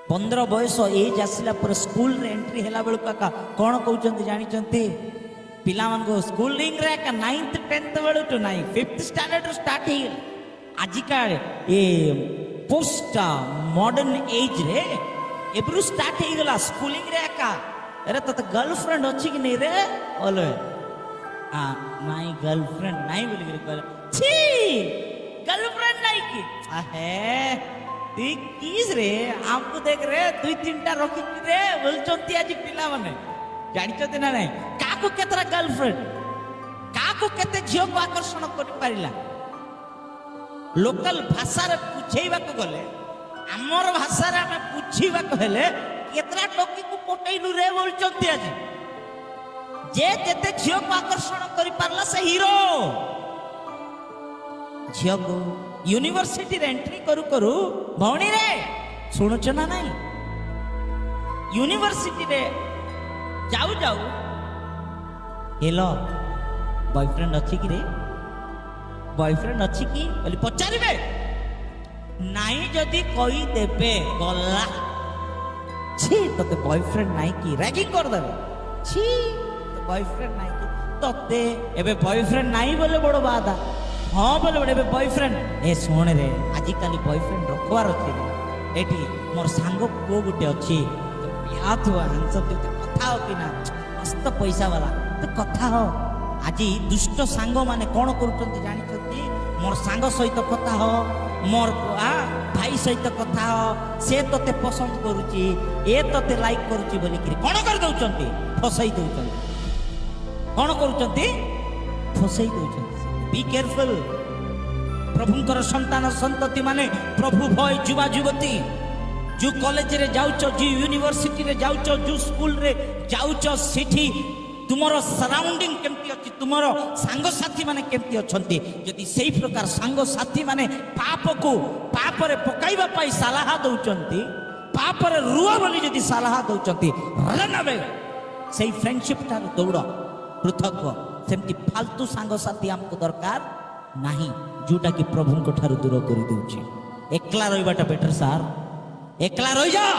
15 ବୟସ ଏଜ୍ ଆସିଲା ପରେ ସ୍କୁଲରେ ଏଣ୍ଟ୍ରି ହେଲା ବେଳକୁ ଏକା କ'ଣ କହୁଛନ୍ତି ଜାଣିଛନ୍ତି? ପିଲାମାନଙ୍କୁ ସ୍କୁଲିଂରେ ଏକା ନାଇନ୍ଥ ଟେନ୍ଥ ବେଳଠୁ ନାହିଁ, ଫିଫ୍ଥ ଷ୍ଟାଣ୍ଡାର୍ଡରୁ ଷ୍ଟାର୍ଟ ହେଇଗଲା। ଆଜିକା ଏ ପୋଷ୍ଟ ମଡର୍ନ ଏଜ୍ରେ ଏବେରୁ ଷ୍ଟାର୍ଟ ହେଇଗଲା ସ୍କୁଲିଂରେ ଏକା। ଆରେ, ତୋତେ ଗର୍ଲଫ୍ରେଣ୍ଡ ଅଛି କି ନାଇଁ ରେ? ବୋଲେ, ନାଇଁ, ଗର୍ଲଫ୍ରେଣ୍ଡ ନାଇଁ ବୋଲିକିରି କହିଲେ। ଛି, ଗର୍ଲଫ୍ରେଣ୍ଡ ନାଇଁ କି? ଆହେ, ତୁଇ କିସ୍ ରେ, ଆମକୁ ଦେଖ ରେ, ଦୁଇ ତିନିଟା ରଖିଛୁ ରେ ବୋଲୁଛନ୍ତି ଆଜି ପିଲାମାନେ। ଜାଣିଛନ୍ତି ନା ନାଇଁ କାହାକୁ କେତେଟା ଗର୍ଲଫ୍ରେଣ୍ଡ, କାହାକୁ କେତେ ଝିଅକୁ ଆକର୍ଷଣ କରିପାରିଲା? ଲୋକାଲ ଭାଷାରେ ବୁଝେଇବାକୁ ଗଲେ, ଆମର ଭାଷାରେ ଆମେ ବୁଝିବାକୁ ହେଲେ, କେତେଟା ଟୋକିକୁ ପଟେଇଲୁ ରେ ବୋଲୁଛନ୍ତି ଆଜି। ଯେ ଯେତେ ଝିଅକୁ ଆକର୍ଷଣ କରିପାରିଲା, ସେ ହିରୋ। ଝିଅକୁ ୟୁନିଭର୍ସିଟିରେ ଏଣ୍ଟ୍ରି କରୁ କରୁ, ଭଉଣୀରେ ଶୁଣୁଛ ନା ନାଇଁ, ୟୁନିଭର୍ସିଟିରେ ଯାଉ ଯାଉ ହେଲ ବୟଫ୍ରେଣ୍ଡ ଅଛି କି ରେ, ବୟଫ୍ରେଣ୍ଡ ଅଛି କି ବୋଲି ପଚାରିବେ। ନାଇଁ ଯଦି କହିଦେବେ, ଗଲା। ଛି, ତତେ ବୟଫ୍ରେଣ୍ଡ ନାଇଁ କି? ରାଗିଂ କରିଦେବେ। ଛି, ବୟଫ୍ରେଣ୍ଡ ନାଇଁ କି ତତେ? ଏବେ ବୟଫ୍ରେଣ୍ଡ ନାଇଁ ବୋଲେ ବଡ଼ ବାଧା, ହଁ ବୋଲେ ବଡ଼। ଏବେ ବୟଫ୍ରେଣ୍ଡ, ଏ ଶୁଣରେ, ଆଜିକାଲି ବୟଫ୍ରେଣ୍ଡ ରଖିବାର ଅଛି ରେ। ଏଠି ମୋର ସାଙ୍ଗ ପୁଅ ଗୋଟେ ଅଛି, ବିହା ଥିବ, ହାଣ୍ଡସମ୍, କଥା ହ କି ନା, ମସ୍ତ ପଇସା ବାଲା, ତୁ କଥା ହ। ଆଜି ଦୁଷ୍ଟ ସାଙ୍ଗମାନେ କ'ଣ କରୁଛନ୍ତି ଜାଣିଛନ୍ତି? ମୋର ସାଙ୍ଗ ସହିତ କଥା ହ, ମୋର ଭାଇ ସହିତ କଥା ହ, ସେ ତୋତେ ପସନ୍ଦ କରୁଛି, ଏ ତୋତେ ଲାଇକ୍ କରୁଛି ବୋଲିକିରି କ'ଣ କରିଦେଉଛନ୍ତି? ଫସେଇ ଦେଉଛନ୍ତି। କ'ଣ କରୁଛନ୍ତି? ଫସେଇ ଦେଉଛନ୍ତି। ବି କେୟାରଫୁଲ। ପ୍ରଭୁଙ୍କର ସନ୍ତାନ ସନ୍ତତି ମାନେ, ପ୍ରଭୁ ଭୟ ଯୁବା ଯୁବତୀ, ଯୋଉ କଲେଜରେ ଯାଉଛ, ଯୋଉ ୟୁନିଭର୍ସିଟିରେ ଯାଉଛ, ଯୋଉ ସ୍କୁଲରେ ଯାଉଛ, ସେଠି ତୁମର ସରାଉଣ୍ଡିଂ କେମିତି ଅଛି, ତୁମର ସାଙ୍ଗସାଥି ମାନେ କେମିତି ଅଛନ୍ତି? ଯଦି ସେଇ ପ୍ରକାର ସାଙ୍ଗସାଥି ମାନେ ପାପକୁ ପାପରେ ପକାଇବା ପାଇଁ ସାଲାହା ଦଉଛନ୍ତି, ପାପରେ ରୁହ ବୋଲି ଯଦି ସାଲାହା ଦଉଛନ୍ତି, ରନ୍ ଆୱେ। ସେଇ ଫ୍ରେଣ୍ଡସିପ୍ ଠାରୁ ଦୌଡ଼, ପୃଥକ ହୁଅ। ସେମିତି ଫାଲତୁ ସାଙ୍ଗସାଥି ଆମକୁ ଦରକାର ନାହିଁ, ଯୋଉଟାକି ପ୍ରଭୁଙ୍କ ଠାରୁ ଦୂର କରିଦେଉଛି। ଏକଲା ରହିବାଟା ବେଟର ସାର୍। ଏକଲା ରହିଯାଅ।